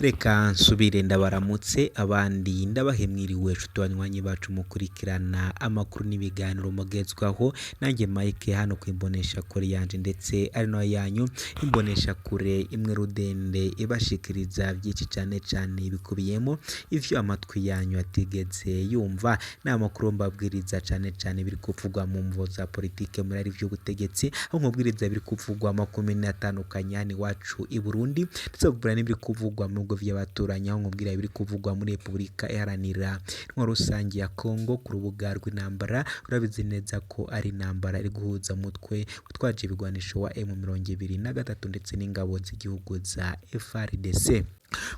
Reka nsubire ndabaramutse abandi ndabahe mwiriwe nshuti banywanyi bacu mukurikirana amakuru n'ibiganiro mugezwaho nanjye Mike hano ku imboneshakure yanje ndetse ari nayo yanyu imboneshakure imwe rudende ibashikiriza byinshi cane cane bikubiyemo ivyo amatwi yanyu atigeze yumva. Ni amakuru mbabwiriza cane cane biri kuvugwa mu mvo za politike muri ari vy'ubutegetsi, aho nkubwiriza biri kuvugwa makumyabiri atandukanye hano iwacu i Burundi, ndetse nkubwira n'ibiri kuvugwa mu bihugu vy'abaturanyi, aho nkubwira ibiri kuvugwa muri Repubulika Iharanira Intwaro Rusangi ya Kongo ku rubuga rw'intambara. Urabizi neza ko ari intambara iri guhuza umutwe utwaje ibigwanisho wa M23 ndetse n'ingabo z'igihugu za FARDC.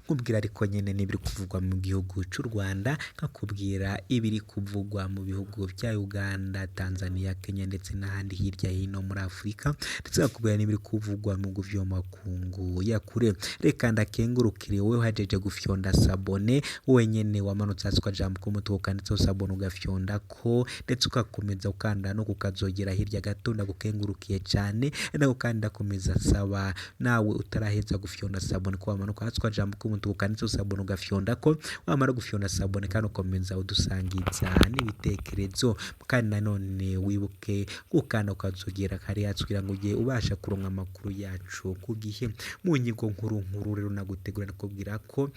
Nkubwira ariko nyene n'ibiri kuvugwa mu gihugu c'u Rwanda, nkakubwira ibiri kuvugwa mu bihugu vya Uganda, Tanzania, Kenya ndetse n'ahandi hirya hino muri Afurika, ndetse nkakubwira n'ibiri kuvugwa mu bihugu vyo mu makungu ya kure. Reka ndakengurukire wowe uhejeje gufyonda sabone, wowe nyene wamanutse hasi ukajambo k'umutuku kanditseho sabone ugafyondako, ndetse ugakomeza ukanda no kukazogera hirya gato. Ndagukengurukiye cane, nako kandi ndakomeza nsaba nawe utaraheza gufyonda sabone ko wamanuka hasi ukajambo k'umutuku kanditseho sabone ugafyondako, wamara gufyonda sabone kandi ukomeza udusangiza n'ibitekerezo, kandi nanone wibuke gukanda ukazogera kari hasi kugira ngo ujye ubasha kuronka amakuru yacu ku gihe. Mu nyigo nkuru nkuru rero nagutegura nakubwira ko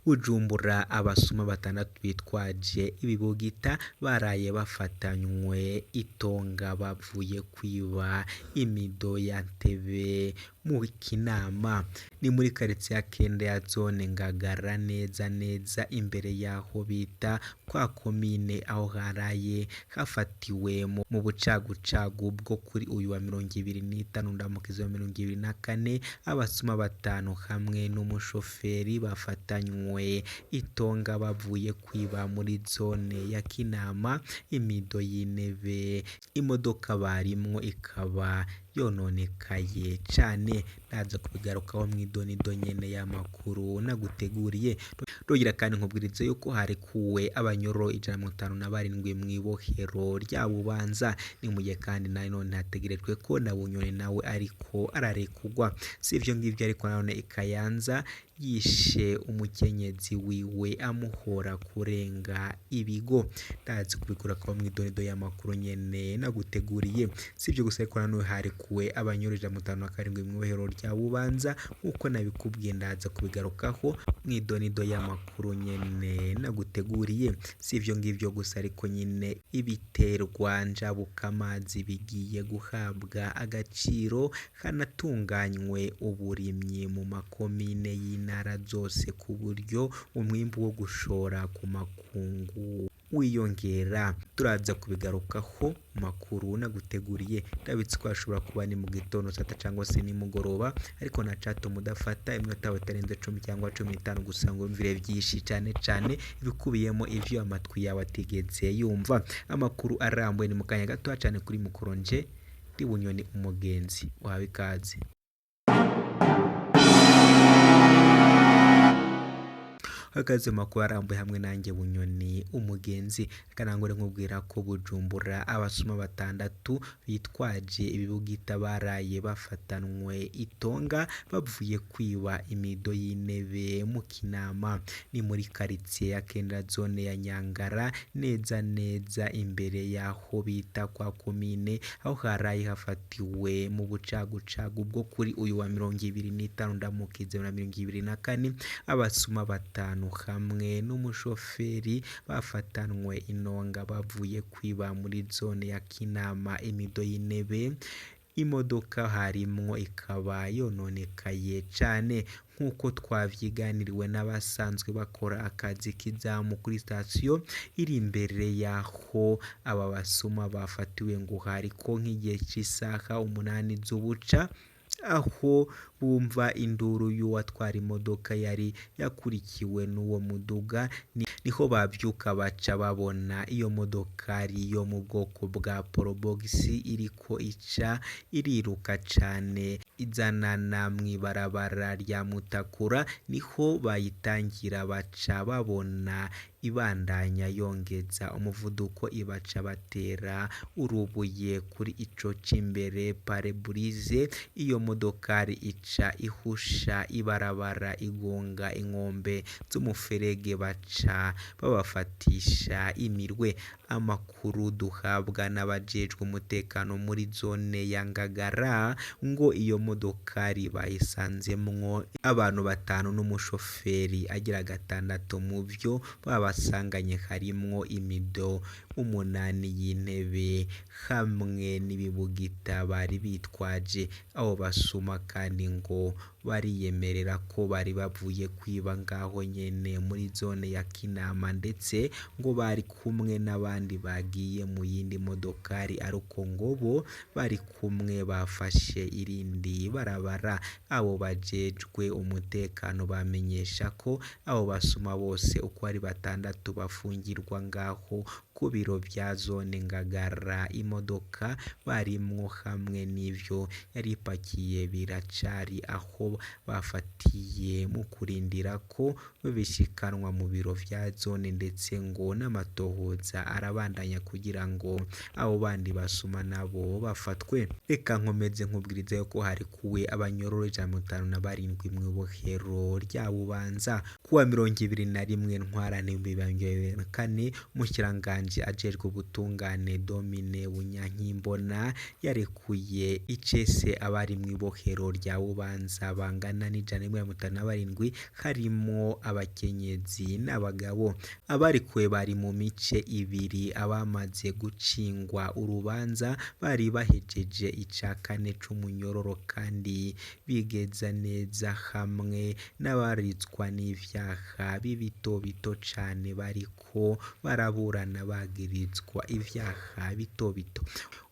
Bujumbura abasuma batandatu bitwaje ibibugita baraye bafatanywe itonga bavuye kwiba imido ya Ntebe mu Kinama, ni muri karitsiye ya kenda ya zone Ngagara neza neza imbere y'aho bita kwa komine, aho haraye hafatiwe mu bucagucagu bwo kuri uyu wa 25 Ndamukiza wa 2024, abasuma batanu hamwe n'umushoferi bafatanywe itonga bavuye kwiba muri zone ya Kinama imido y'intebe, imodoka barimwo ikaba yononekaye cane. Ndaza kubigarukaho mw'idonido nyene y'amakuru naguteguriye. Ndongera kandi nkubwiriza yuko harekuwe abanyororo 157 mw'ibohero rya Bubanza. Ni mu gihe kandi nanone hategerejwe ko na Bunyoni nawe ariko ararekugwa. Si ivyo ngivyo ariko nanone i Kayanza yishe umukenyezi wiwe amuhora kurenga ibigo. Ndazi kubikurako mw'idonido y'amakuru nyene naguteguriye. Si ivyo gusa ariko nanone harekuwe abanyororo 157 mw'ibohero rya Bubanza nkuko nabikubwiye, ndaza kubigarukaho mw'idonido y'amakuru nyene naguteguriye. Si ivyo ngivyo gusa ariko nyene ibiterwa njabukamazi bigiye guhabwa agaciro, hanatunganywe uburimyi mu makomine y'intara zose ku buryo umwimbu wo gushora ku makungu wiyongera. Turaza kubigarukaho mu makuru naguteguriye. Ndabitse ko hashobora kuba ni mu gitondo saa tatu cyangwa se nimugoroba, ariko ntacatuma udafata iminota itarenze 10 cyangwa 15 gusa ngo wumvire vyinshi cane cane ibikubiyemo ivyo amatwi yawe atigeze yumva. Amakuru arambuye ni mu kanya gatoya cane kuri mukoro nje ndi Bunyoni umugenzi wawe ikaze. Hakaze makuru arambuye hamwe nanjye Bunyoni umugenzi. Reka nangure nkubwira ko Bujumbura abasuma batandatu bitwaje ibibugita baraye bafatanwe itonga bavuye kwiba imido y'intebe mu Kinama, ni muri karitsiye ya kenda zone ya Nyangara neza neza imbere y'aho bita kwa komine, aho haraye hafatiwe mu bucagucagu bwo kuri uyu wa 25 Ndamukiza na 2024, abasuma batanu hamwe n'umushoferi bafatanwe inonga bavuye kwiba muri zone ya Kinama imido y'intebe, imodoka harimwo ikaba yononekaye cane nk'uko twavyiganiriwe n'abasanzwe bakora akazi k'izamu kuri sitasiyo iri imbere y'aho aba basuma bafatiwe, ngo hariko nk'igihe c'isaha 8 z'ubuca, aho bumva induru y'uwatwara imodoka yari yakurikiwe n'uwo muduga, niho bavyuka baca babona iyo modokari yo mu bwoko bwa Probox iriko ica iriruka cane izanana mw'ibarabara rya Mutakura, niho bayitangira baca babona ibandanya yongeza umuvuduko ibaca batera urubuye kuri ico c'imbere pare-brise. Iyo modokari ica ihusha ibarabara igonga inkombe z'umuferege, baca babafatisha imirwe. Amakuru duhabwa n'abajejwe umutekano muri zone ya Ngagara ngo iyo modokari bayisanzemwo abantu batanu n'umushoferi agira gatandatu. Mu vyo babasanganye harimwo imido 8 y'intebe hamwe n'ibibugita bari bitwaje. Abo basuma kandi ngo bariyemerera ko bari bavuye kwiba ngaho nyene muri zone ya Kinama, ndetse ngo bari kumwe n'abandi bagiye mu yindi modokari, ariko ngo bo bari kumwe bafashe irindi barabara. Abo bajejwe umutekano bamenyesha ko abo basuma bose uko ari batandatu bafungirwa ngaho ku biro vya zone Ngagara. Imodoka barimwo hamwe n'ivyo yari ipakiye biracari aho bafatiye mu kurindira ko babishikanwa mu biro vya zone, ndetse ngo n'amatohoza arabandanya kugira ngo abo bandi basuma nabo bafatwe. Reka nkomeze nkubwiriza yuko harekuwe abanyororo 157 mw'ibohero rya Bubanza. Kuwa 21 Ntwarante 2024, umushikiranganji ajejwe ubutungane Domine Bunyankimbona yarekuye icese abari mw'ibohero rya Bubanza bangana n'157, harimwo abakenyezi n'abagabo. Abarekuwe bari mu mice ibiri: abamaze gucingwa urubanza bari bahejeje ica kane c'umunyororo kandi bigeza neza, hamwe n'abaritswa n'ivyaha bibito bito cane bariko baraburana bagirizwa ivyaha bito bito.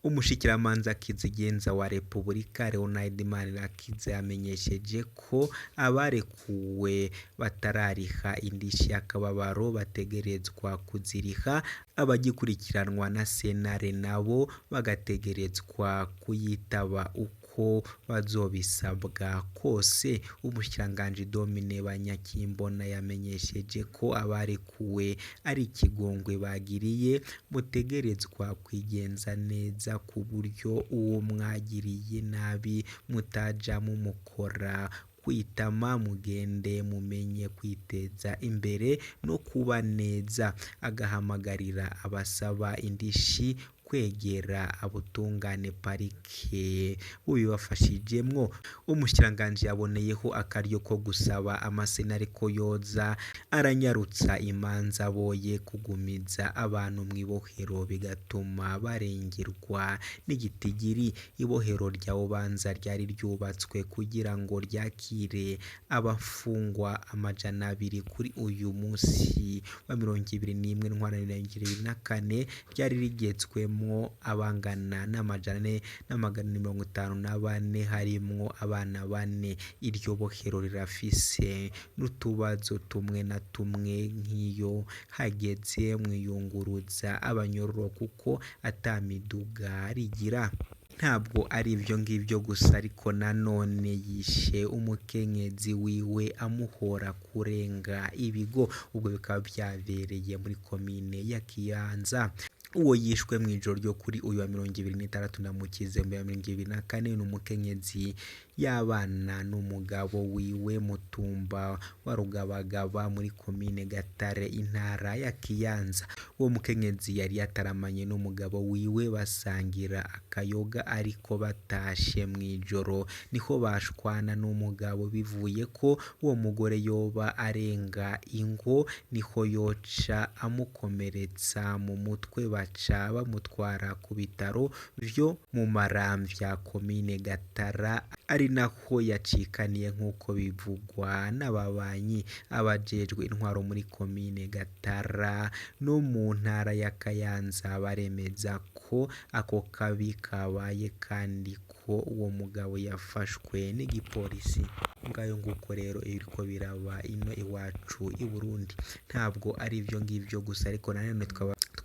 Umushikiramanza kizigenza wa Repubulika Leonard Manirakiza yamenyesheje ko abarekuwe batarariha indishi y'akababaro bategerezwa kuziriha, abagikurikiranwa na sentare nabo bagategerezwa kuyitaba uko bazobisabwa kose. Umushikiranganji Domine Banyankimbona yamenyesheje ko abarekuwe ari ikigongwe bagiriye, mutegerezwa kwigenza neza ku buryo uwo mwagiriye nabi mutaja mumukora kwitama, mugende mumenye kwiteza imbere no kuba neza. Agahamagarira abasaba indishi kwegera abutungane parike bubibafashijemwo. Umushikiranganji yaboneyeho akaryo ko gusaba amasenari ko yoza aranyarutsa imanza boye kugumiza abantu mw'ibohero bigatuma barengerwa n'igitigiri. Ibohero rya Bubanza ryari ryubatswe kugira ngo ryakire abafungwa 200. Kuri uyu musi wa 21 Ntwarante 2024 ryari rigezwemwo abangana n'454, harimwo abana bane. Iryo bohero rirafise n'utubazo tumwe na tumwe nk'iyo hageze mwiyunguruza abanyororo kuko ata miduga rigira. Ntabwo ari ivyo ngivyo gusa, ariko nanone yishe umukenyezi wiwe amuhora kurenga ibigo. Ubwo bikaba vyabereye muri komine ya Kiyanza. Uwo yishwe mw'ijoro ryo kuri uyu wa 26 Ndamukize 2024 n'umukenyezi y'abana n'umugabo wiwe Mutumba wa Rugabagaba muri komine Gatare, intara ya Kiyanza. Uwo mukenyezi yari yataramanye n'umugabo wiwe basangira akayoga, ariko batashe mw'ijoro niho bashwana n'umugabo bivuye ko uwo mugore yoba arenga ingo, niho yoca amukomeretsa mu mutwe, baca bamutwara ku bitaro vyo mu Maramvya komine Gatara, ari naho yacikaniye nk'uko bivugwa n'ababanyi. Abajejwe intwaro muri komine Gatara no mu ntara ya Kayanza baremeza ko ako kabi kabaye kandi ko uwo mugabo yafashwe n'igipolisi. Ngayo nguko rero ibiriko biraba ino iwacu i Burundi. Ntabwo ari ivyo ngivyo gusa, ariko nanone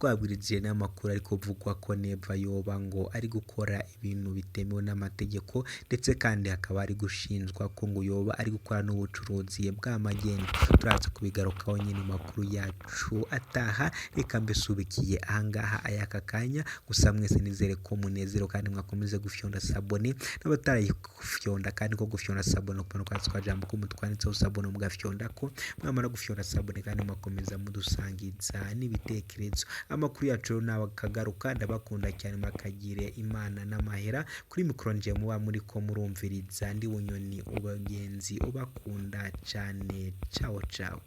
Twabwirije n'amakuru ariko kuvugwa ko Neva yoba ngo ari gukora ibintu bitemewe n'amategeko, ndetse kandi hakaba ari gushinjwa ko ngo yoba ari gukora n'ubucuruzi bw'amagendo. Turaza kubigarukaho nyine mu makuru yacu ataha. Reka mbesubikiye ahangaha ayaka kanya, gusa mwese nizere ko munezero kandi mwakomeze gufyonda sabone, n'abatarayifyonda kandi ko gufyonda sabone kumanuka twa jambo ko mutwanditseho sabone mugafyonda ko mwamara gufyonda sabone kandi mwakomeza mudusangiza n'ibitekerezo. Amakuru yacu rero nawe akagaruka. Ndabakunda cyane, makagire Imana n'amahera. Kuri mikoro nje muba muri ko murumviriza ndi Bunyoni ubagenzi ubakunda cyane. Ciao ciao.